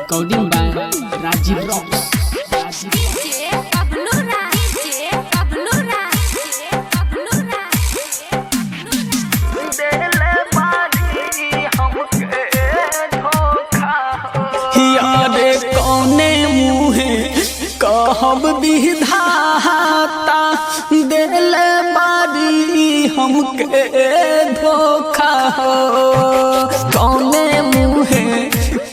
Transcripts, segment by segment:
Recording by Rajiv Rocks. Rajiv DJ Bablu Raj, DJ Bablu Raj, DJ Bablu Raj. यारे कौने मुहे कहब विधाता दिल बारी हमके धोखा हो। कौने मुहे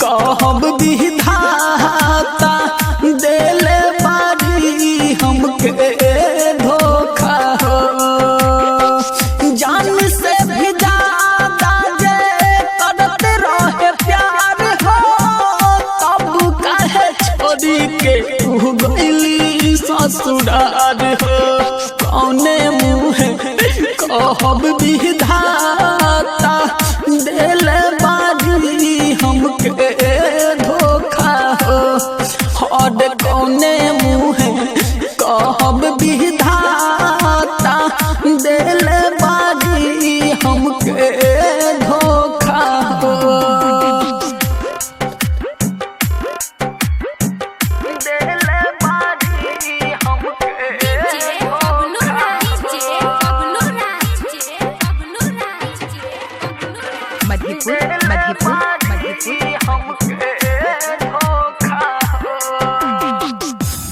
कहब विधाता दिल बारी हमके धोखा हो। जान से भी ज्यादा जे करत रहे प्यार हो, तब काहे छोड़ी के तू गइली ससुरार हो। कौने मुहे कहब विधाता दिल बारी हमके धोखा हो। और कौने मुहे कहब विधाता दिल बारी हमके धोखा हो। DJ Bablu Raj, DJ Bablu Raj, DJ Bablu Raj, DJ Bablu Raj. Madhepur Madhepur Madhepur.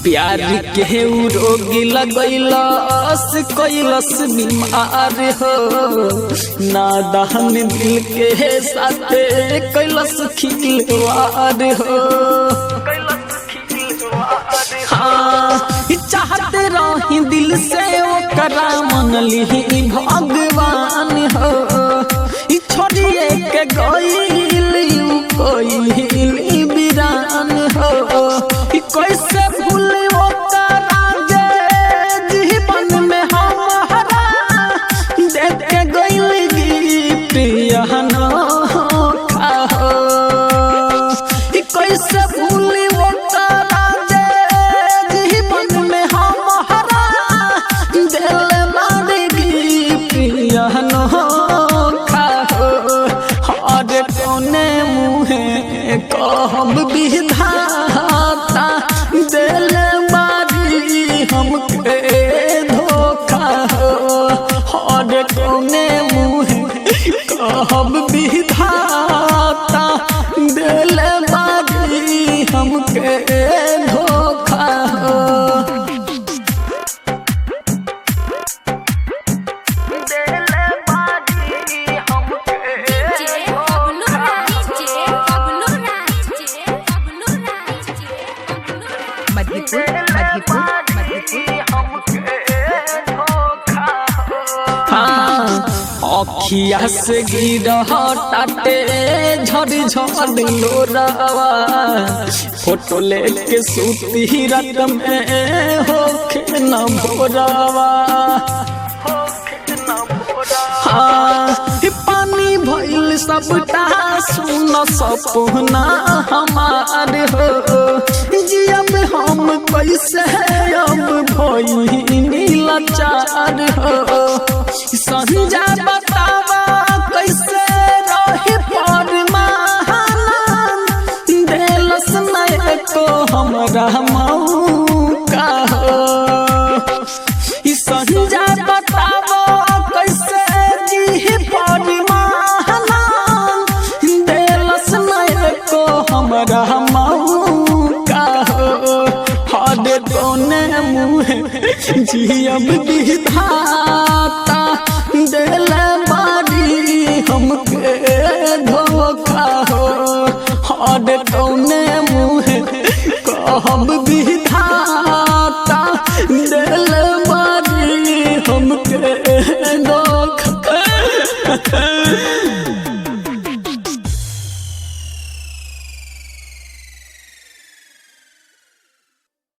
प्यार के उ रोग लगैलस कैलस बीमार हो। नादान दिल के साथे कैलस खिलवार हो। हाँ, चाहते रही दिल से ओकरा मन लिही भगवान हो। ई छोड़िए के गइल you कोइल बीरान हो। ई कैसे भूल ओकरा जे जीवन में हमारा देख के गइल गिफ्ट अनोखा हो। ई कैसे भूल ओकरा जे जीवन में हमारा दिल मारे गिफ्ट अनोखा हो। और कोने मुहे कहब विधाता दिल बारी हमके धोखा हो। और कोने मुहे कहब विधाता दिल बारी हमके धोखा हो। DJ Bablu Raj, DJ Bablu Raj, DJ Bablu Raj, DJ Bablu Raj. Madhepur Madhepur Madhepur. हाँ, अखिया से गिरह टाटे झड़ झड़ लोरावा। फोटो लेके सूती रात में होखे न भोरावा। हाँ, ई पानी भइल सबटा सुन सपना हमार हो। जियब हम कैसे अब भइनी लाचार हो। संजा बतावा कैसे रही परमान देलस नय को हमरा मौका हो। ई संजा बतावा कैसे जी परमान देलस नय को हमरा मौका हो। हद कोने मुहे जियब विधाता दिल बारी हमके धोखा हो। हद कोने मुहे कहब